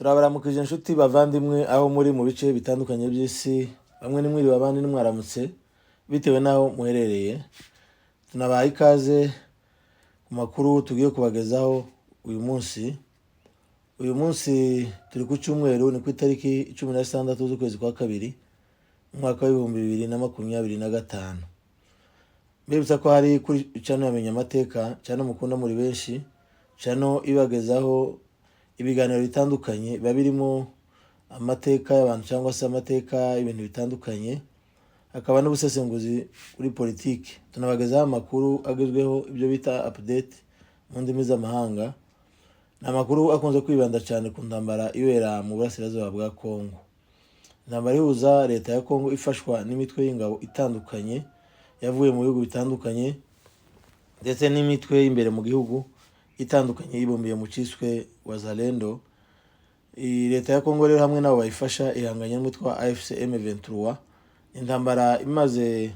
Turabaramukije inshuti bavandimwe aho muri mu bice bitandukanye by'isi, bamwe nimwiriwe abandi nimwaramutse bitewe n'aho muherereye. Tunabaha ikaze ku makuru tugiye kubagezaho uyu munsi. Uyu munsi turi ku cyumweru, ni ku itariki 16 z'ukwezi kwa kabiri, umwaka wa 2025. Mbibutsa ko hari kuri channel Yamenya Amateka, channel mukunda muri benshi, channel ibagezaho ibiganiro bitandukanye biba birimo amateka y'abantu cyangwa se amateka y'ibintu bitandukanye, hakaba n'ubusesenguzi kuri politiki. Tunabagezaho amakuru agezweho, ibyo bita update mu ndimi z'amahanga. Ni amakuru akunze kwibanda cyane ku ntambara ibera mu burasirazuba bwa Kongo, intambara ihuza leta ya Kongo ifashwa n'imitwe y'ingabo itandukanye yavuye mu bihugu bitandukanye, ndetse n'imitwe y'imbere mu gihugu itandukanye yibumbiye mu cyiswe Wazalendo. Iyi leta ya Kongo rero hamwe n'abo bayifasha ihanganye n'umutwe wa AFC M23. Intambara imaze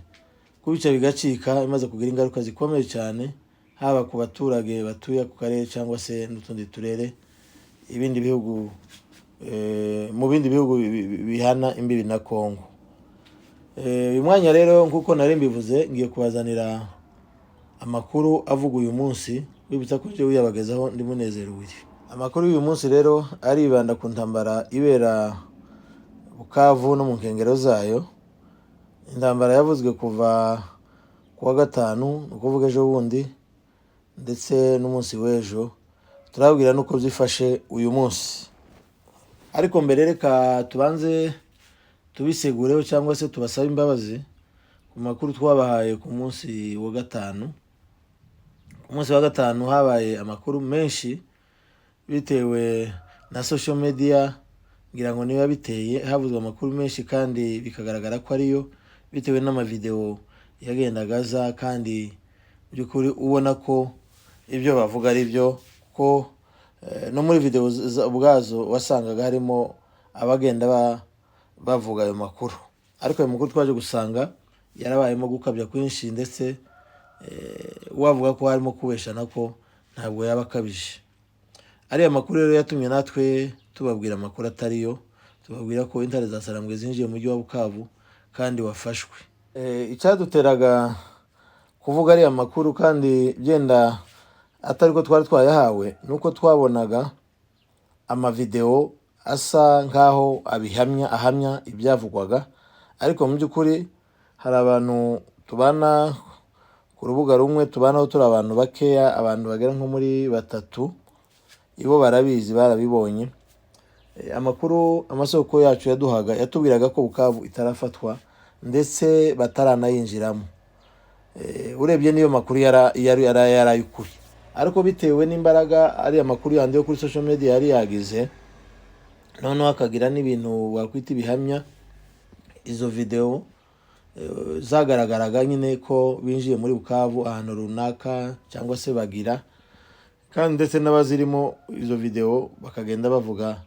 kubica bigacika, imaze kugira ingaruka zikomeye cyane, haba ku baturage batuye ku karere cyangwa se n'utundi turere, ibindi bihugu, mu bindi bihugu bihana imbibi na Kongo. Uyu mwanya rero, nk'uko nari mbivuze, ngiye kubazanira amakuru avuga uyu munsi. Wibutsa ko njyewe uyabagezaho ndi Munezero. Amakuru y'uyu munsi rero aribanda ku ntambara ibera Bukavu no mu nkengero zayo, intambara yavuzwe kuva ku wa gatanu, ni ukuvuga ejo bundi, ndetse n'umunsi w'ejo. Turababwira n'uko byifashe uyu munsi. Ariko mbere reka tubanze tubisegureho cyangwa se tubasabe imbabazi ku makuru twabahaye ku munsi wa gatanu. Ku munsi wa gatanu habaye amakuru menshi bitewe na social media, ngira ngo niba biteye havuzwe amakuru menshi kandi bikagaragara ko ariyo, bitewe n'amavideo yagendaga aza, kandi by'ukuri ubona ko ibyo bavuga ari byo, ko no muri video ubwazo wasangaga harimo abagenda bavuga ayo makuru. Ariko ayo makuru twaje gusanga yarabayemo gukabya kwinshi, ndetse wavuga ko harimo kubesha nako ntabwo yaba akabije. Ariya makuru rero yatumye natwe tubabwira amakuru atariyo, tubabwira ko intare za Sarambwe zinjiye mu mujyi wa Bukavu kandi wafashwe. Icyaduteraga kuvuga ariya makuru kandi byenda atari ko twari twayahawe, ni uko twabonaga amavideo asa nkaho abihamya, ahamya ibyavugwaga. Ariko mu by'ukuri hari abantu tubana ku rubuga rumwe, tubanaho turi abantu bakeya, abantu bagera nko muri batatu, ibo barabizi, barabibonye. Amakuru amasoko yacu yaduhaga yatubwiraga ko Bukavu itarafatwa, ndetse bataranayinjiramo. Urebye niyo makuru yari ay'ukuri, ariko bitewe n'imbaraga ariya makuru yandi yo kuri social media yari yagize, noneho akagira n'ibintu wakwita ibihamya, izo video zagaragaraga nyine ko binjiye muri Bukavu ahantu runaka cyangwa se bagira, kandi ndetse n'abazirimo izo video bakagenda bavuga,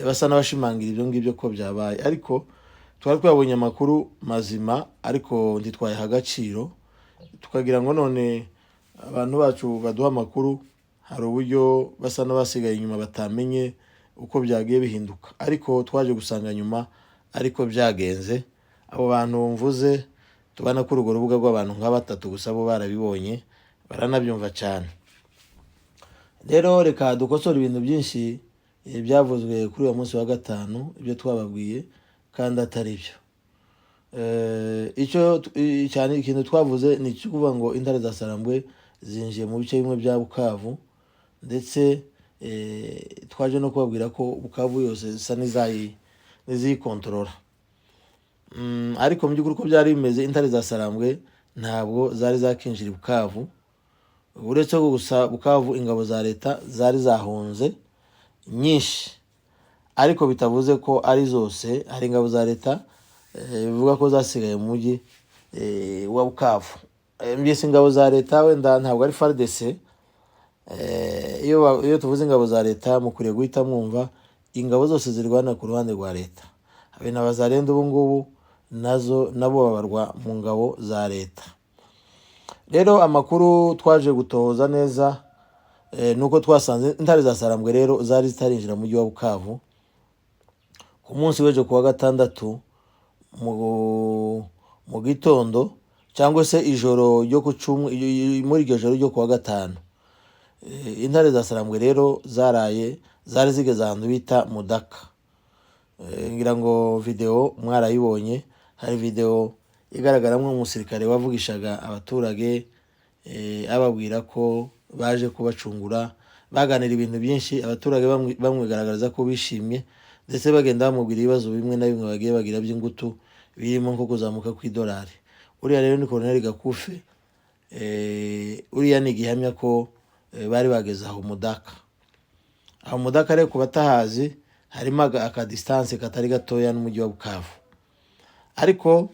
basa n'abashimangira ibyo ngibyo ko byabaye. Ariko twari twabonye amakuru mazima, ariko ntitwayaha agaciro, tukagira ngo none abantu bacu baduha amakuru hari uburyo basa n'abasigaye inyuma, batamenye uko byagiye bihinduka. Ariko twaje gusanga nyuma ariko byagenze. Abo bantu mvuze tubana kuri urwo rubuga rw'abantu nka batatu gusa, bo barabibonye, baranabyumva cyane. Rero reka dukosore ibintu byinshi byavuzwe kuri uwo munsi wa gatanu, ibyo twababwiye kandi atari byo. Icyo cyane ikintu twavuze ni icyo kuvuga ngo intare za Sarambwe zinjiye mu bice bimwe bya Bukavu, ndetse twaje no kubabwira ko Bukavu yose zisa n'iziyikontorora. Ariko mu by'ukuri uko byari bimeze, intare za Sarambwe ntabwo zari zakinjira i Bukavu, uretse ko gusa Bukavu ingabo za leta zari zahunze nyinshi, ariko bitavuze ko ari zose. Hari ingabo za leta bivuga ko zasigaye mu mujyi wa Bukavu. Mbese ingabo za leta wenda ntabwo ari FARDC. Iyo tuvuze ingabo za leta mukwiriye guhita mwumva ingabo zose zirwana ku ruhande rwa leta, habe na Wazalendo ubu ngubu nazo nabo babarwa mu ngabo za leta. Rero amakuru twaje gutohoza neza, nuko twasanze intare za Sarambwe rero zari zitarinjira mu mujyi wa Bukavu. Ku munsi w'ejo kuwa gatandatu mu gitondo cyangwa se ijoro ryo ku muri iryo joro ryo kuwa gatanu, intare za Sarambwe rero zaraye zari zigeze ahantu bita Mudaka. Ngira ngo video mwarayibonye. Hari video igaragaramo umusirikare wavugishaga abaturage, ababwira ko baje kubacungura, baganira ibintu byinshi, abaturage bamwigaragariza ko bishimye, ndetse bagenda bamubwira ibibazo bimwe na bimwe bagiye bagira by'ingutu, birimo nko kuzamuka kw'idolari. Uriya rero ni Colonel Gakufe. Uriya ni igihamya ko bari bageze aho Mudaka. Aho Mudaka rero, ku batahazi, harimo aka distance katari gatoya n'umujyi wa Bukavu. Ariko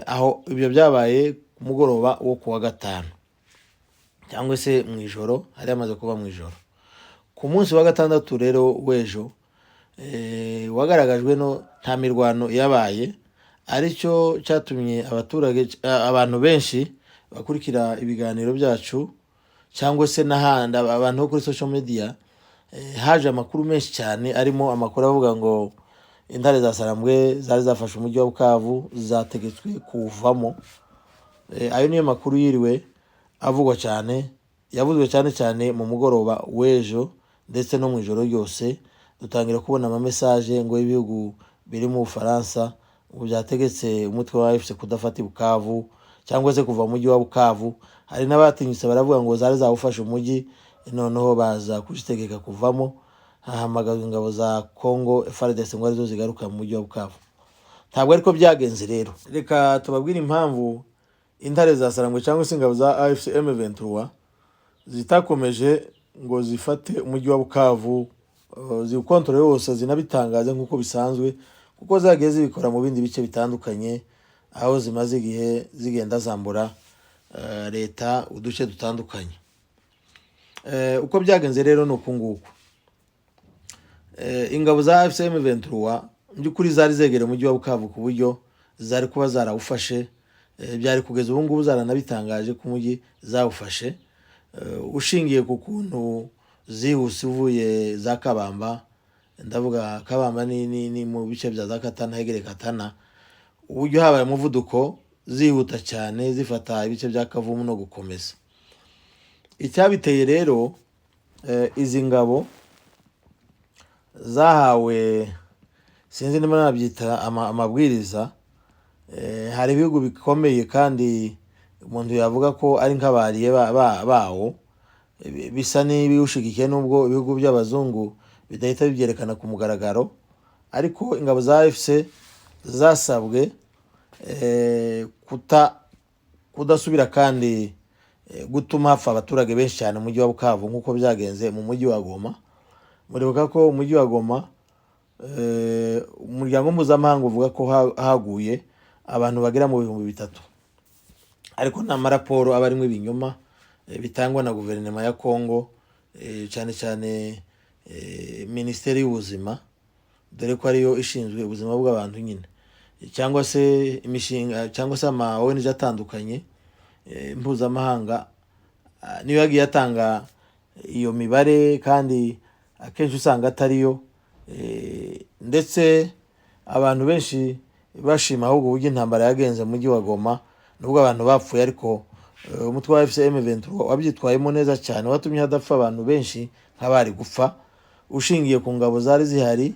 aho ibyo byabaye ku mugoroba wo kuwa gatanu cyangwa se mu ijoro, hari hamaze kuba mu ijoro. Ku munsi wa gatandatu rero w'ejo, wagaragajwe no nta mirwano yabaye, aricyo cyatumye abaturage, abantu benshi bakurikira ibiganiro byacu cyangwa se n'ahandi, abantu bo kuri social media, haje amakuru menshi cyane, arimo amakuru avuga ngo intare za Sarambwe zari zafashe umujyi wa Bukavu zategetswe kuwuvamo. Ayo niyo makuru yiriwe avugwa cyane, yavuzwe cyane cyane mu mugoroba w'ejo ndetse no mu ijoro ryose. Dutangira kubona ama message ngo y'ibihugu biri mu Bufaransa ngo byategetse umutwe wa AFC kudafata i Bukavu cyangwa se kuva mu mujyi wa Bukavu. Hari n'abatinyutse baravuga ngo zari zawufashe umujyi, noneho baza kuzitegeka kuvamo, hahamagazwa ingabo za Congo FARDC ngo arizo zigaruka mu mujyi wa Bukavu. Ntabwo ariko byagenze. Rero reka tubabwire impamvu intare za Sarangwe cyangwa se ingabo za AFC M23 zitakomeje ngo zifate umujyi wa Bukavu, ziwukontorore wose, zinabitangaze nk'uko bisanzwe, kuko zagiye zibikora mu bindi bice bitandukanye aho zimaze igihe zigenda zambura leta uduce dutandukanye. Uko byagenze rero ni uku nguku. Ingabo za AFC M23 mu by'ukuri zari zegereye umujyi wa Bukavu ku buryo zari kuba zarawufashe, byari kugeza ubu ngubu zaranabitangaje ko umujyi zawufashe. Ushingiye ku kuntu zihuse uvuye za Kabamba, ndavuga Kabamba ni mu bice bya za Katana, hegereye Katana, uburyo habaye umuvuduko zihuta cyane zifata ibice bya Kavumu no gukomeza. Icyabiteye rero, izi ngabo zahawe, sinzi niba nabyita amabwiriza. Hari ibihugu bikomeye kandi umuntu yavuga ko ari nk'abariye bawo, bisa n'ibiwushigikiye, nubwo ibihugu by'abazungu bidahita bibyerekana ku mugaragaro. Ariko ingabo za AFC zasabwe kudasubira kandi gutuma hapfa abaturage benshi cyane mu mujyi wa Bukavu nk'uko byagenze mu mujyi wa Goma. Muribuka ko umujyi wa Goma, umuryango mpuzamahanga uvuga ko haguye abantu bagera mu 3000, ariko ni amaraporo aba arimo ibinyoma, bitangwa na guverinoma ya Congo, cyane cyane minisiteri y'ubuzima, dore ko ariyo ishinzwe ubuzima bw'abantu nyine, cyangwa se imishinga cyangwa se ama ONG atandukanye mpuzamahanga, niyo yagiye atanga iyo mibare, kandi akenshi usanga atariyo. Ndetse abantu benshi bashima ahubwo uburyo intambara yagenze mu mujyi wa Goma, nubwo abantu bapfuye, ariko umutwe wa AFC M23 wabyitwayemo neza cyane, watumye hadapfa abantu benshi nk'abari gupfa, ushingiye ku ngabo zari zihari,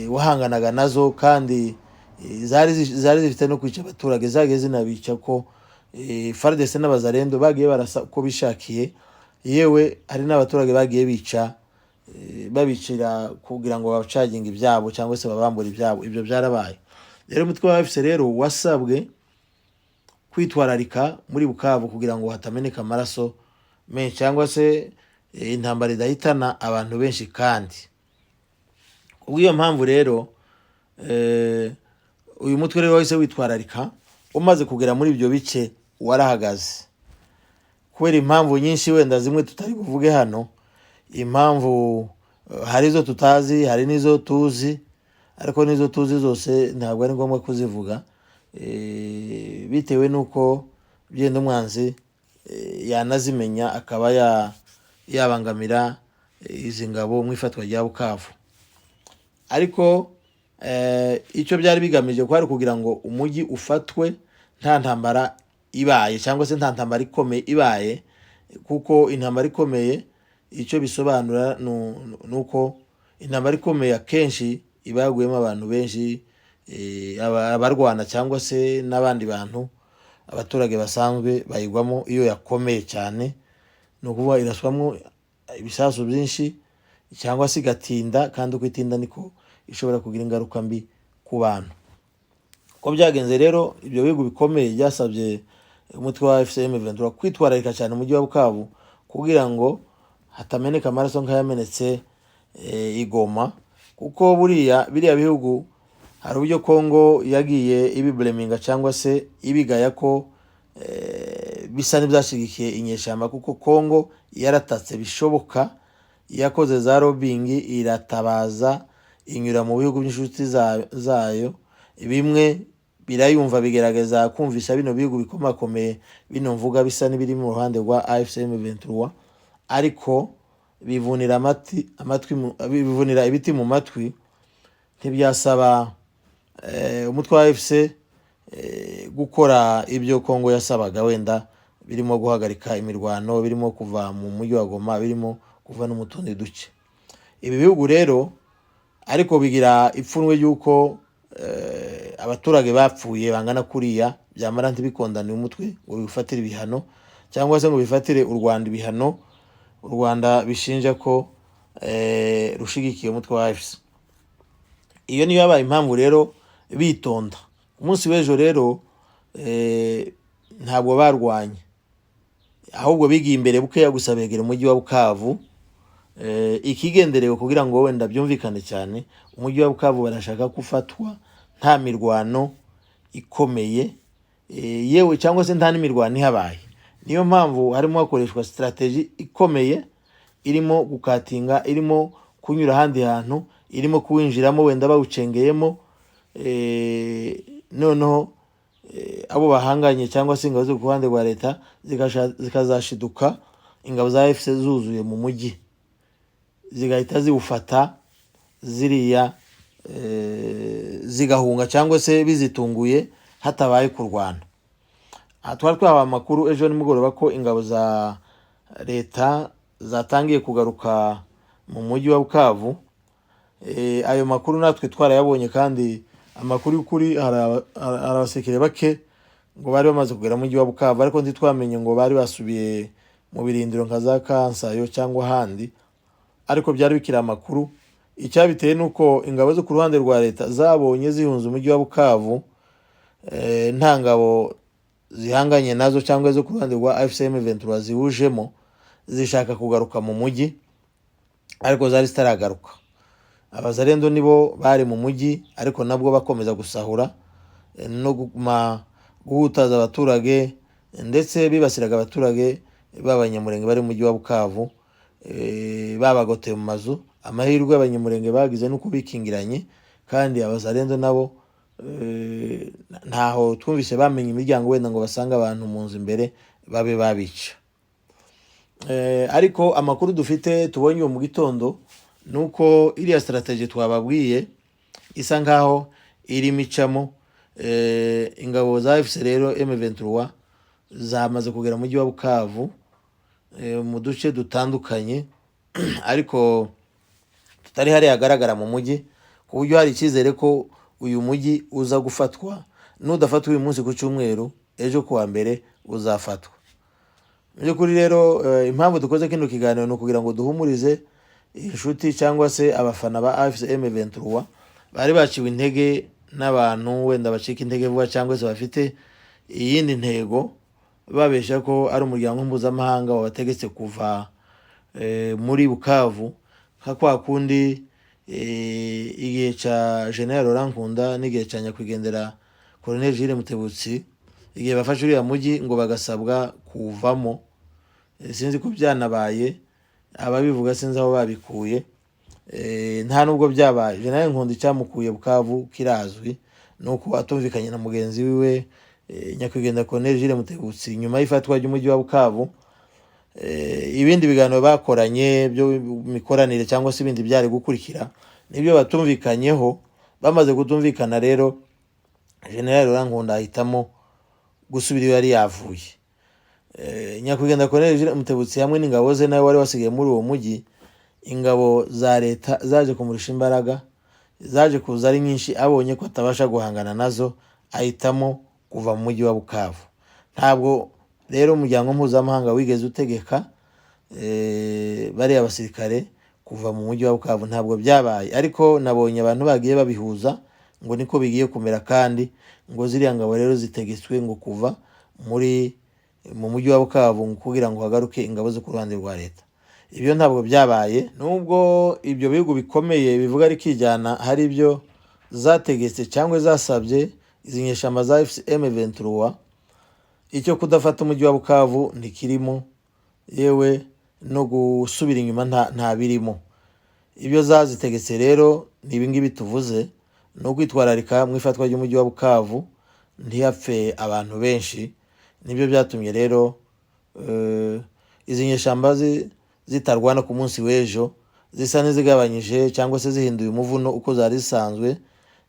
wahanganaga nazo, kandi zari zifite no kwica abaturage, zagiye zinabica, ko FARDC n'abazarendo bagiye barasa uko bishakiye. Yewe, hari n'abaturage bagiye bica, babicira kugira ngo babacaginge ibyabo cyangwa se babambure ibyabo. Ibyo byarabaye. Rero umutwe wa AFC rero wasabwe kwitwararika muri Bukavu kugira ngo hatameneka amaraso menshi cyangwa se intambara idahitana abantu benshi. Kandi kubw'iyo mpamvu rero, uyu mutwe rero wahise witwararika, umaze kugera muri ibyo bice warahagaze kubera impamvu nyinshi, wenda zimwe tutari buvuge hano. Impamvu hari izo tutazi, hari n'izo tuzi, ariko n'izo tuzi zose ntabwo ari ngombwa kuzivuga, bitewe n'uko byenda umwanzi yanazimenya akaba yabangamira izi ngabo mu ifatwa rya Bukavu. Ariko Ariko icyo byari bigamije kwari kugira ngo umujyi ufatwe nta ntambara ibaye, cyangwa se nta ntambara ikomeye ibaye, kuko intambara ikomeye icyo bisobanura ni uko intambara ikomeye akenshi iba yaguyemo abantu benshi, abarwana cyangwa se n'abandi bantu, abaturage basanzwe bayigwamo iyo yakomeye cyane. Ni ukuvuga iraswamo ibisasu byinshi cyangwa se igatinda, kandi uko itinda niko ishobora kugira ingaruka mbi ku bantu. Uko byagenze rero, ibyo bihugu bikomeye byasabye umutwe wa AFC M23 kwitwararika cyane umujyi wa Bukavu kugira ngo hatameneka amaraso nk'ayamenetse i Goma, kuko buriya biriya bihugu hari uburyo Kongo yagiye ibibleminga cyangwa se ibigaya ko bisa n'ibyashyigikiye inyeshyamba, kuko Kongo yaratatse bishoboka, yakoze za lobbying, iratabaza, inyura mu bihugu by'inshuti zayo, bimwe birayumva, bigerageza kumvisha bino bihugu bikomakomeye bino mvuga bisa n'ibiri mu ruhande rwa AFC M23, ariko bivunira amatwi bivunira ibiti mu matwi, ntibyasaba umutwe wa AFC gukora ibyo Kongo yasabaga, wenda birimo guhagarika imirwano, birimo kuva mu mujyi wa Goma, birimo kuva no mu tundi duce. Ibi bihugu rero ariko bigira ipfunwe ry'uko abaturage bapfuye bangana kuriya, byamara ntibikondane umutwe ngo bifatire ibihano cyangwa se ngo bifatire u Rwanda ibihano, u Rwanda bishinja ko rushigikiye umutwe wa AFC. Iyo niyo yabaye impamvu rero bitonda. Ku munsi w'ejo rero ntabwo barwanye, ahubwo bigiye imbere bukeya gusa, begera umujyi wa Bukavu. Ikigenderewe kugira ngo wenda byumvikane cyane, umujyi wa Bukavu barashaka ko ufatwa nta mirwano ikomeye, yewe cyangwa se nta n'imirwano ihabaye. Niyo mpamvu harimo hakoreshwa strategy ikomeye irimo gukatinga, irimo kunyura ahandi hantu, irimo kuwinjiramo wenda bawucengeyemo, noneho abo bahanganye cyangwa se ingabo zo ku ruhande rwa leta zikazashiduka ingabo za AFC zuzuye mu mujyi, zigahita ziwufata ziriya, zigahunga cyangwa se bizitunguye hatabaye kurwana. Aha twari twahawe amakuru ejo nimugoroba ko ingabo za leta zatangiye kugaruka mu mujyi wa Bukavu. Ayo makuru natwe twarayabonye, kandi amakuru y'ukuri hari abasekere bake ngo bari bamaze kugera mu mujyi wa Bukavu, ariko ntitwamenye ngo bari basubiye mu birindiro nka za Kansayo cyangwa ahandi, ariko byari bikiri amakuru. Icyabiteye ni uko ingabo zo ku ruhande rwa leta zabonye zihunze umujyi wa Bukavu, nta ngabo zihanganye nazo cyangwa zo ku ruhande rwa AFC M23 ziwujemo, zishaka kugaruka mu mujyi, ariko zari zitaragaruka. Abazarendo nibo bari mu mujyi, ariko nabwo bakomeza gusahura no guma guhutaza abaturage, ndetse bibasiraga abaturage b'Abanyamurenge bari mu mujyi wa Bukavu, babagoteye mu mazu. Amahirwe Abanyamurenge bagize nuko bikingiranye, kandi Abazarendo nabo ntaho twumvise bamenye imiryango wenda ngo basange abantu mu nzu imbere babe babica. Ariko amakuru dufite tubonye uwo mu gitondo ni uko iriya strategy twababwiye isa nkaho irimo icamo. Ingabo za AFC rero M23 zamaze kugera mu mujyi wa Bukavu, mu duce dutandukanye, ariko tutari hariya hagaragara mu mujyi, ku buryo hari icyizere ko uyu mujyi uza gufatwa. Nudafatwa uyu munsi ku cyumweru, ejo kuwa mbere uzafatwa. Mu by'ukuri rero, impamvu dukoze kino kiganiro ni ukugira ngo duhumurize inshuti cyangwa se abafana ba AFC M23 bari baciwe intege n'abantu wenda bacika intege vuba cyangwa se bafite iyindi ntego, babeshya ko ari umuryango mpuzamahanga wabategetse kuva muri Bukavu, nka kwa kundi igihe cya General Laurent Nkunda n'igihe cya nyakwigendera Colonel Jules Mutebutsi, igihe bafashe uriya mujyi ngo bagasabwa kuwuvamo. Sinzi ko byanabaye, ababivuga sinzi aho babikuye. Nta nubwo byabaye. General Nkunda icyamukuye Bukavu kirazwi, ni uko atumvikanye na mugenzi wiwe, nyakwigendera Colonel Jules Mutebutsi, nyuma y'ifatwa ry'umujyi wa Bukavu. Ibindi biganiro bakoranye byo mikoranire cyangwa se ibindi byari gukurikira nibyo batumvikanyeho. Bamaze kutumvikana rero, General Laurent Nkunda ahitamo gusubira iyo yari yavuye. Nyakwigendera Colonel Jules Mutebutsi hamwe n'ingabo ze, nawe wari wasigaye muri uwo mujyi, ingabo za leta zaje kumurusha imbaraga, zaje kuza ari nyinshi. Abonye ko atabasha guhangana nazo, ahitamo kuva mu mujyi wa Bukavu. Ntabwo rero umuryango mpuzamahanga wigeze utegeka bariya basirikare kuva mu mujyi wa Bukavu, ntabwo byabaye. Ariko nabonye abantu bagiye babihuza ngo niko bigiye kumera, kandi ngo ziriya ngabo rero zitegetswe ngo kuva mu mujyi wa Bukavu ngo kugira ngo hagaruke ingabo zo ku ruhande rwa leta. Ibyo ntabwo byabaye, nubwo ibyo bihugu bikomeye bivuga rikijyana hari ibyo zategetse cyangwa zasabye izi nyeshyamba za AFC M23. Icyo kudafata umujyi wa Bukavu ntikirimo, yewe no gusubira inyuma nta birimo. Ibyo zazitegetse rero ni ibingibi tuvuze, ni ukwitwararika mu ifatwa ry'umujyi wa Bukavu ntihapfe abantu benshi. Nibyo byatumye rero izi nyeshyamba zitarwana ku munsi w'ejo, zisa n'izigabanyije cyangwa se zihinduye umuvuno uko zari zisanzwe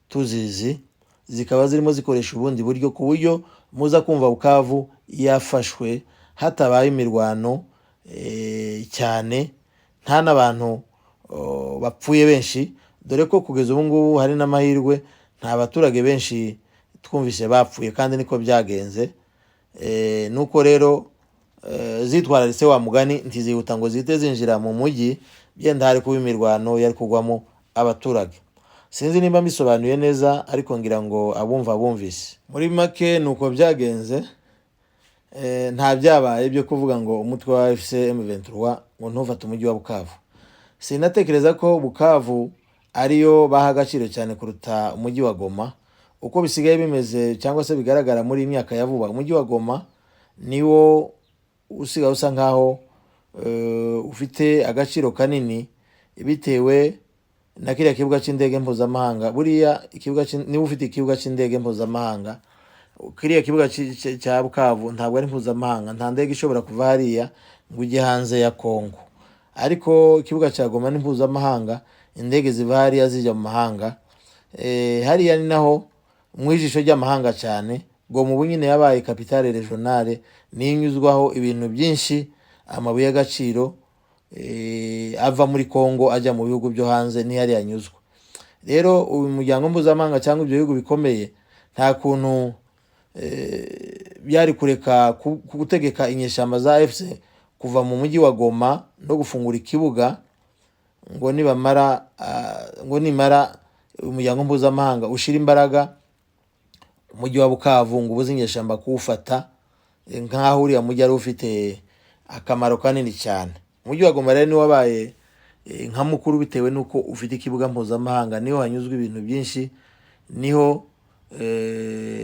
tuzizi, zikaba zirimo zikoresha ubundi buryo, ku buryo muza kumva Bukavu yafashwe hatabaye imirwano cyane, nta n'abantu bapfuye benshi, dore ko kugeza ubu ngubu hari n'amahirwe nta baturage benshi twumvise bapfuye, kandi niko byagenze. Nuko rero zitwararitse wa mugani, ntizihuta ngo zihite zinjira mu mujyi, byenda hari kuba imirwano yari kugwamo abaturage. Sinzi nimba mbisobanuye neza, ariko ngira ngo abumva bumvise. Muri make ni uko byagenze. Nta byabaye byo kuvuga ngo umutwe wa AFC M23 ngo ntufate umujyi wa Bukavu. Sinatekereza ko Bukavu ariyo baha agaciro cyane kuruta umujyi wa Goma uko bisigaye bimeze cyangwa se bigaragara muri iyi myaka ya vuba. Umujyi wa Goma niwo usigaye usa nkaho ufite agaciro kanini bitewe na kiriya kibuga cy'indege mpuzamahanga. Buriya niba ufite ikibuga cy'indege mpuzamahanga, kiriya kibuga cya Bukavu ntabwo ari mpuzamahanga, nta ndege ishobora kuva hariya ngo ujye hanze ya Kongo. Ariko ikibuga cya Goma ni mpuzamahanga, indege ziva hariya zijya mu mahanga. Hariya ni naho mu ijisho ry'amahanga cyane. Goma ubu nyine yabaye capitale régionale, niyo inyuzwaho ibintu byinshi, amabuye y'agaciro ava muri Kongo ajya mu bihugu byo hanze, niyo hariya anyuzwa. Rero uyu muryango mpuzamahanga cyangwa ibyo bihugu bikomeye nta kuntu byari kureka gutegeka inyeshyamba za AFC kuva mu mujyi wa Goma no gufungura ikibuga, ngo nibamara ngo nimara umuryango mpuzamahanga ushira imbaraga umujyi wa Bukavu ngo ubuze inyeshyamba kuwufata, nk'aho uriya mujyi ari ufite akamaro kanini cyane. Umujyi wa Goma rero niwo wabaye nka mukuru bitewe n'uko ufite ikibuga mpuzamahanga, niho hanyuzwa ibintu byinshi, niho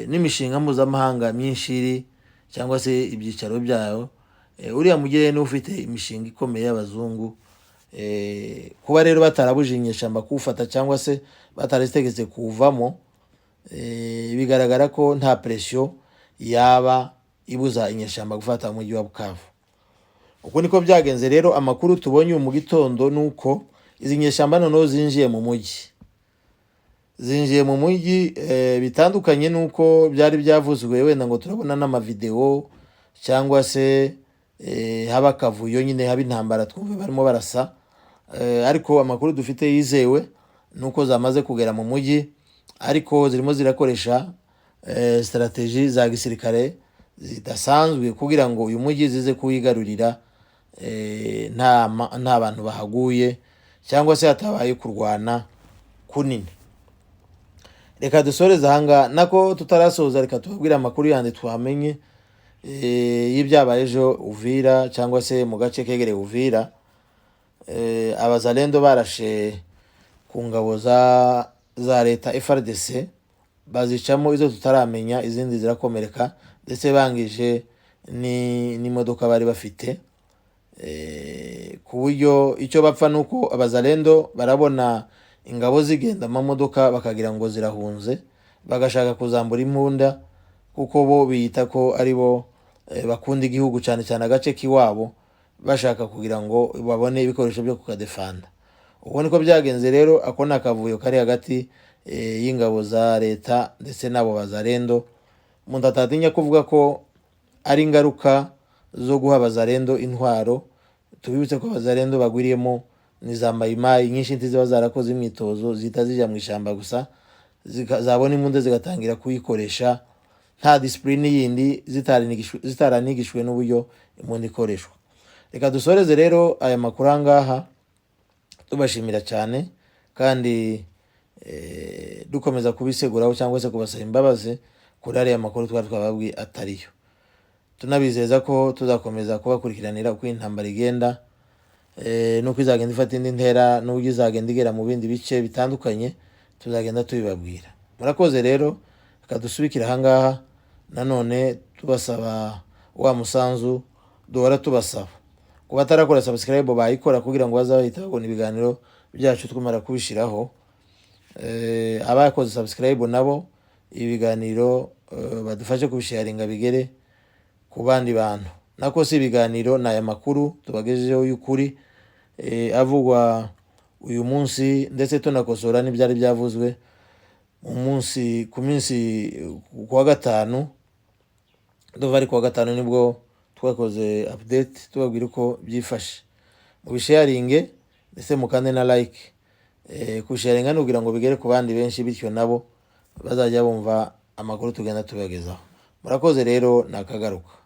n'imishinga mpuzamahanga myinshi iri cyangwa se ibyicaro byayo. Uriya mujyi rero niwo ufite imishinga ikomeye y'abazungu. Kuba rero batarabuje inyeshyamba kuwufata cyangwa se batarazitegetse kuwuvamo, bigaragara ko nta pression yaba ibuza inyeshyamba gufata umujyi wa Bukavu. Uko niko byagenze rero. Amakuru tubonye ubu mu gitondo ni uko izi nyeshyamba noneho zinjiye mu mujyi, bitandukanye n'uko byari byavuzwe, wenda ngo turabona n'amavideo cyangwa se haba akavuyo nyine, haba intambara, twumve barimo barasa. Ariko amakuru dufite yizewe ni uko zamaze kugera mu mujyi, ariko zirimo zirakoresha stratégie za gisirikare zidasanzwe kugira ngo uyu mujyi zize kuwigarurira nta bantu bahaguye cyangwa se hatabaye kurwana kunini. Reka dusoreze ahangaha. Nako tutarasoza, reka tubabwire amakuru yandi twamenye y'ibyabaye ejo Uvira cyangwa se mu gace kegereye Uvira. Abazalendo barashe ku ngabo za leta FARDC, bazicamo izo tutaramenya, izindi zirakomereka, ndetse bangije n'imodoka bari bafite. Ku buryo icyo bapfa ni uko abazalendo barabona ingabo zigenda mu mamodoka bakagira ngo zirahunze, bagashaka kuzambura imbunda, kuko bo biyita ko ari bo bakunda igihugu cyane cyane agace k'iwabo. Bashaka kugira ngo babone ibikoresho byo kukadefanda. Ubwo niko byagenze rero. Ako ni akavuyo kari hagati y'ingabo za leta ndetse n'abo Bazarendo. Umuntu atatinya kuvuga ko ari ingaruka zo guha Abazarendo intwaro. Tubibutse ko Abazarendo bagwiriyemo ni za Mayimayi nyinshi, ntiziba zarakoze imyitozo, zihita zijya mu ishyamba gusa, zabona imbunda zigatangira kuyikoresha nta discipline yindi, zitaranigishwe n'uburyo imbunda ikoreshwa. Reka dusoreze rero aya makuru aha ngaha, tubashimira cyane kandi dukomeza kubiseguraho cyangwa se kubasaba imbabazi kuri ariya makuru twari twababwiye atariyo. Tunabizeza ko tuzakomeza kubakurikiranira uko intambara igenda, n'uko izagenda ifata indi ntera, n'uburyo izagenda igera mu bindi bice bitandukanye, tuzagenda tubibabwira. Murakoze rero. Reka dusubikire ahangaha, nanone tubasaba wa musanzu duhora tubasaba. Ku batarakora subscribe bayikora kugira ngo bazahita babona ibiganiro byacu twumara kubishyiraho. Abakoze subscribe nabo ibiganiro badufashe kubisharinga bigere ku bandi bantu. Nako si ibiganiro, ni aya makuru tubagejejeho y'ukuri avugwa uyu munsi, ndetse tunakosora n'ibyari byavuzwe mu munsi ku minsi ku wa gatanu. Ndumva ari ku wa gatanu nibwo twakoze update tubabwira uko byifashe. Mubisharinge ndetse mukande na like. Kusharinga ni kugira ngo bigere ku bandi benshi, bityo nabo bazajya bumva amakuru tugenda tubagezaho. Murakoze rero, nakagaruka.